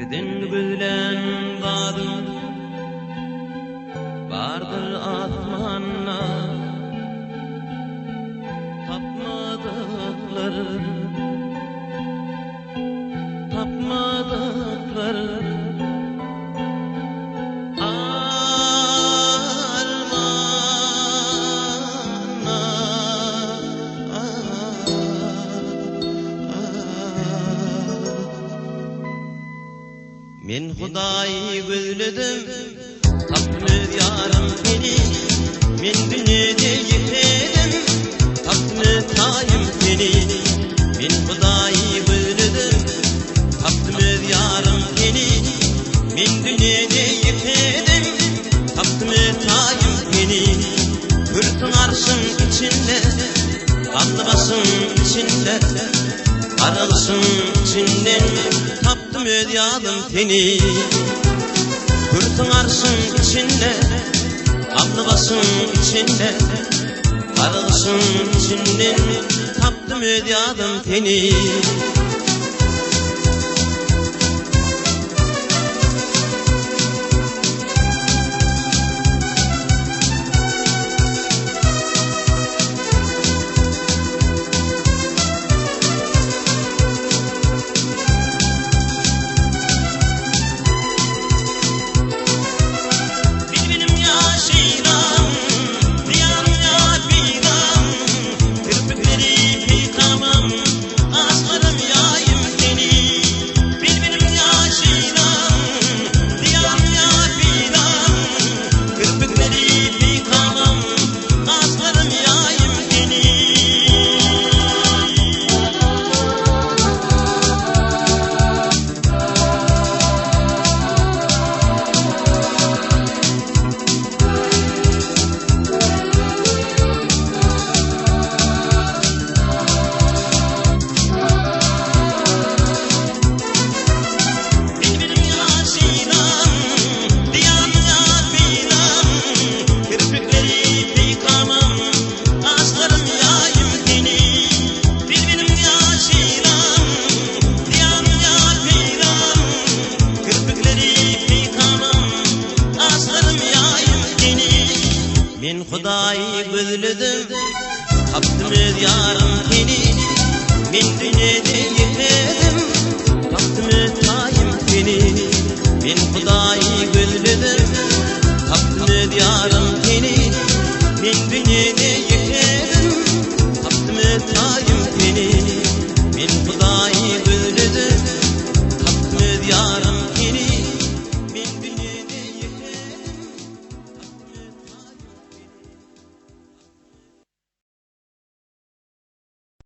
Ýerden gözlän zadyň bardyr asmanda. Tapmadyklar, tapmadyklar. Men Hudaýy gözledim, tapdym öz ýarym seni. Men dünýede ýekedim, tapdym öz taýym seni. Men Hudaýy gözledim, tapdym öz ýarym seni. Men dünýede ýekedim, tapdym öz taýym seni. Kürsüň arşyň içinde, Galdy başyň içinde, Garagyşyň içinden tapdym öz ýazym seni. Kürsüň arşyň içinde, Galdy başyň içinde, Garagyşyň içinden tapdym öz ýazym seni. Bilbilim ýaşyram, zyýanym ýa peýdam, Kirpikleri peýkamym, gaşlarym ýaýym seni. Bilbilim ýaşyram, zyýanym ýa peýdam, Kirpikleri peýkamym, gaşlarym ýaýym seni. Bilbilim ýaşyram, zyýanym ýa peýdam, Kirpikleri peýkamym, gaşlarym ýaýym seni. Bilbilim ýaşyram, zyýanym ýa peýdam, Kirpikleri peýkamym, gaşlarym ýaýym seni. Men Hudaýy gözledim, tapdym öz ýarym seni. Men dünýe.